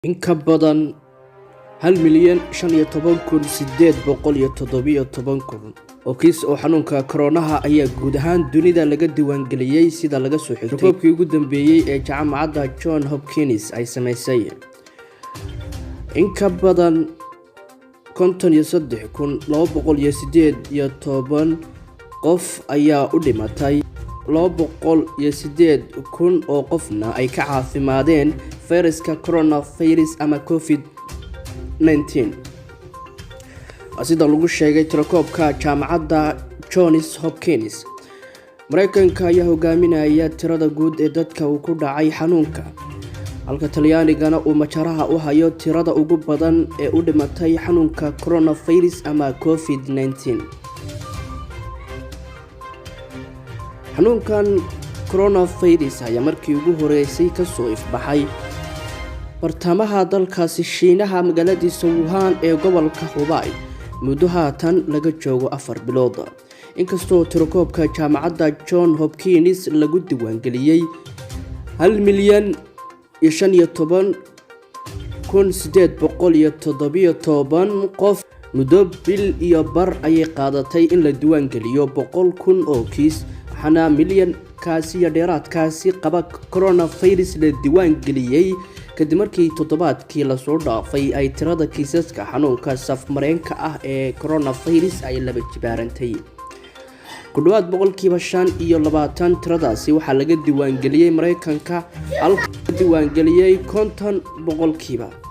In ka badan 1,015,817 oo kiis oo xanuunka koronaha ayaa guud ahaan dunida laga diiwaangeliyey, sida laga soo xigtay koobkii ugu dambeeyey ee Jaamacadda John Hopkins ay sameysay. In ka badan 53,218 qof ayaa u dhimatay, 208,000 oo qofna ay ka caafimaadeen fayraska coronavirus ama COVID-19, sida lagu sheegay tirakoobka Jaamacadda Johns Hopkins. Mareykanka ayaa hogaaminaya tirada guud ee dadka uu ku dhacay xanuunka, halka Talyaanigana uu majaraha u hayo tirada ugu badan ee u dhimatay xanuunka coronavirus ama COVID-19. Xanuunkan coronavirus ayaa markii ugu horeysay kasoo ifbaxay bartamaha dalkaasi Shiinaha, magaaladiisa Wuhan ee gobolka Hubay, muddo haatan laga joogo 4 bilood. Inkastoo tirakoobka Jaamacadda John Hopkins lagu diiwaangeliyey 1,015,817 qof, muddo bil iyo bar ayay qaadatay in la diiwaangeliyo 100,000 oo kiis, waxaana milyankaasi iyo dheeraadkaasi qaba coronavirus la diiwaangeliyey kadib markii toddobaadkii lasoo dhaafay ay tirada kiisaska xanuunka safmareenka ah ee coronavirus ay laba jibaarantay. Ku dhawaad 25% tiradaasi waxaa laga diiwaangeliyey Mareykanka, halka diiwaangeliyey 50%.